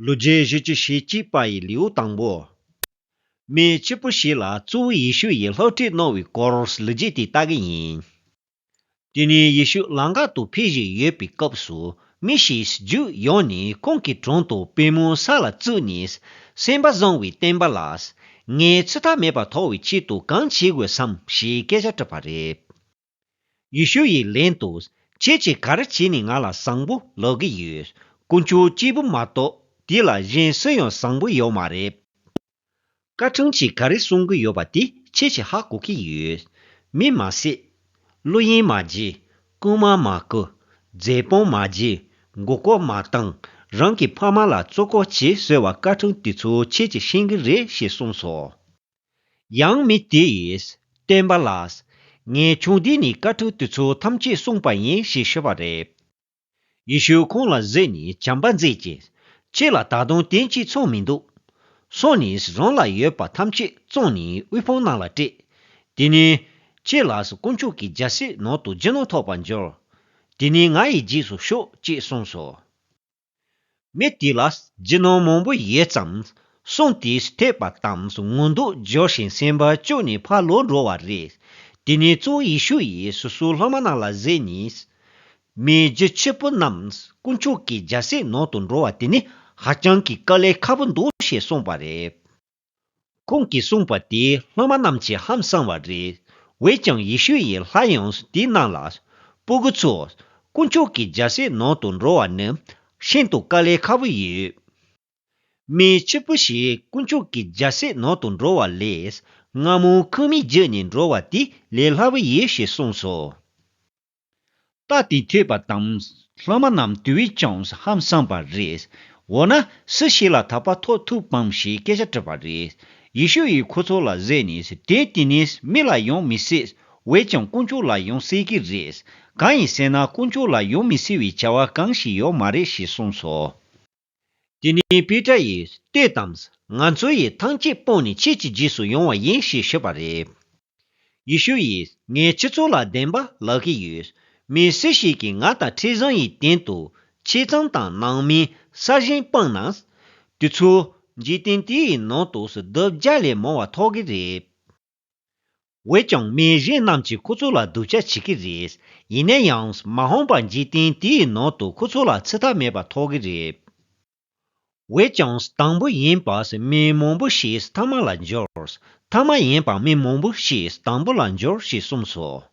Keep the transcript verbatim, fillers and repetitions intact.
ལོ་རྒྱུས་བཞི་བཅུ་ཞེ་གཅིག་པ་ཡི་ལེའུ་དང་པོ། མི་ཕྱུག་པོ་ཞིག་ལ་གཙོ་བོ་ཡེ་ཤུ་ཡིས་སློབ་ཁྲིད་གནང་བའི་སྐོར་ལོ་རྒྱུས་དེ་ལྟ་གི་ཡིན། དེ་ནས་ཡེ་ཤུ་ལམ་ཁ་དུ་ཕེབས་བཞིན་ཡོད་པའི་སྐབས་སུ་མི་ཞིག་རྒྱུགས་ཡོང་ནས་ཁོང་གི་དྲུང་དུ་པུས་མོ་ས་ལ་བཙུགས་ནས། སེམས་པ་བཟང་བའི་སྟོན་པ་ལགས། ངའི་ཚེ་ཐག་མེད་པར་ཐོག་པའི་ཆེད་དུ་གང་བྱེད་དགོས་སམ་ཞེས་སྐད་ཆ་དྲིས་པ་རེད། ཡེ་ཤུ་ཡིས་ལན་དུ། ཁྱེད་ཀྱིས་ག་རེ་བྱས་ནས་ང་ལ་བཟང་པོ་ལབ་ཀྱི་ཡོད། དཀོན་མཆོག་གཅིག་པུ་མ་གཏོགས་དེ་ལ་གཞན་སུ་ཡང་བཟང་པོ་ཡོད་མ་རེད། བཀའ་ཁྲིམས་ཀྱིས་ག་རེ་གསུང་གི་ཡོད་པ་དེ་ཁྱེད་ཀྱིས་ཧ་གོ་གི་ཡོད། མི་མ་བསད། བླུ་དབྱངས་མ་བརྗེ། རྐུན་མ་མ་རྐུ། རྫུན་དཔང་མ་བྱེད། མགོ་སྐོར་མ་བཏང་། རང་གི་ཕ་མ་ལ་བཙོག་གོ་བྱེད་ཟེར་བ་བཀའ་ཁྲིམས་དེ་ཚོ་ཁྱེད་ཀྱིས་ཤེས་ཀྱི་རེད་ཞེས་གསུངས་སོ། ཡང་མི་དེ་ཡིས། སྟོན་པ་ལགས། ངས་ཆུང་དུས་ནས་བཀའ་ཁྲིམས་དེ་ཚོ་ཐམས་ཅད་སྲུང་བ་ཡིན་ཞེས་ཞུས་པ་རེད། ཡེ་ཤུས་ཁོང་ལ་གཟིགས་ནས་བྱམས་པ་མཛད་ཅིང་། ཁྱེད་ལ་ད་དུང་དོན་གཅིག་མཚུངས་མི་འདུག་གསུངས་ནས་རང་ལ་ཡོད་པ་ཐམས་ཅད་བཙོངས་ནས་དབུལ་ཕོངས་རྣམས་ལ་སྤྲད། དེ་ནས། ཁྱེད་ལ་དཀོན་མཆོག་གི་རྒྱལ་སྲིད་ནང་དུ་རྒྱུ་ནོར་ཐོབ་པར་འགྱུར། དེ་ནས་ང་ཡི་རྗེས་སུ་ཤོག་ཅེས་གསུངས་སོ། མི་དེ་ལ་རྒྱུ་ནོར་མང་པོ་ཡོད་ཙང་། གསུང་དེས་ཐོས་པ་དང་ངོ་མདོག་འགྱུར་ཞིང་སེམས་པ་སྐྱོ་ནས་ཕར་ལོག་འགྲོ་བ་རེད། དེ་ནས་གཙོ་བོ་ཡེ་ཤུ་ཡིས་སོ་སོའི་སློབ་མ་རྣམས་ལ་གཟིགས་ནས། མི་རྒྱུ་ཕྱུག་པོ་རྣམས་དཀོན་མཆོག་གི་རྒྱལ་སྲིད་ནང་དུ་འགྲོ་བ་དེ་ནི་ཧ་ཅང་གི་དཀའ་ལས་ཁག་པོ་འདུག་ཞེས་གསུངས་པ་རེད། ཁོང་གིས་གསུངས་པ་དེ་སློབ་མ་རྣམས་ཀྱིས་ཧང་སངས་པ་རེད། འོན་ཀྱང་ཡེ་ཤུ་ཡིས་སླར་ཡང་དེ་རྣམས་ལ། ཕྲུ་གུ་ཚོ། དཀོན་མཆོག་གི་རྒྱལ་སྲིད་ནང་དུ་འགྲོ་བ་ནི་ཤིན་ཏུ་དཀའ་ལས་ཁག་པོ་ཡོད། མི་ཕྱུག་པོ་ཞིག་དཀོན་མཆོག་གི་རྒྱལ་སྲིད་ནང་དུ་འགྲོ་བ་ལས་རྔ་མོང་ཁང་མིག་བརྒྱུད་ནས་འགྲོ་བ་དེ་ལས་སླ་པོ་ཡིན་ཞེས་གསུངས་སོ། རྟགས་དེ་ཐོས་པ་དང་། སློབ་མ་རྣམས་དེ་བས་ཀྱང་ཧང་སངས་པ་རེད། འོ་ན་སུ་ཞིག་ལ་ཐར་པ་ཐོབ་ཐུབ་བམ་ཞེས་སྐད་ཆ་དྲིས་པ་རེད། ཡེ་ཤུ་ཡིས་ཁོ་ཚོ་ལ་གཟིགས་ནས། དོན་དེ་ནི་མི་ལ་ཡང་མི་སྲིད། འོན་ཀྱང་དཀོན་མཆོག་ལ་ཡང་སྲིད་ཀྱི་རེད། གང་ཡིན་ཟེར་ན་དཀོན་མཆོག་ལ་ཡང་མི་སྲིད་པའི་བྱ་བ་གང་ཞིག་ཡོད་མ་རེད་ཞེས་གསུངས་སོ། དེ་ནས་པེ་ཏྲ་ཡིས། ལྟོས་དང་། ང་ཚོ་ཡིས་ཐམས་ཅད་སྤངས་ནས་ཁྱེད་ཀྱི་རྗེས་སུ་ཡོང་བ་ཡིན་ཞེས་ཞུས་པ་རེད། ཡེ་ཤུ་ཡིས། ངས་ཁྱེད་ཚོ་ལ་བདེན་པ་ལབ་ཀྱི་ཡོད། མི་སུ་ཞིག་གིས་ང་དང་ཁྲི་བཟང་ཡི་སྟེང་དུ་ཆེ་ཚང་དང་ནང་མི་ས་ཞིང་སྤངས་ན། དེ་ཚོ་འཇིག་རྟེན་དེའི་ནང་དུ་སྡུག་བརྒྱ་ལས་མང་བ་ཐོབ་ཀྱི་རེད། འོན་ཀྱང་མི་གཞན་རྣམས་ཀྱིས་ཁོ་ཚོ་ལ་སྡུག་ཅག་བྱེད་ཀྱི་རེད། ཡིན་ན་ཡང་མ་འོངས་པར་འཇིག་རྟེན་དེའི་ནང་དུ་ཁོ་ཚོ་ལ་ཚེ་ཐར་མེད་པ་ཐོབ་ཀྱི་རེད། འོན་ཀྱང་དང་པོ་ཡིན་པ་མི་མང་པོ་ཞིག་ཐ་མ་ལ་འགྱུར། ཐ་མ་ཡིན་པ་མི་མང་པོ་ཞིག་དང་པོ་ལ་འགྱུར་ཞེས་གསུངས་སོ།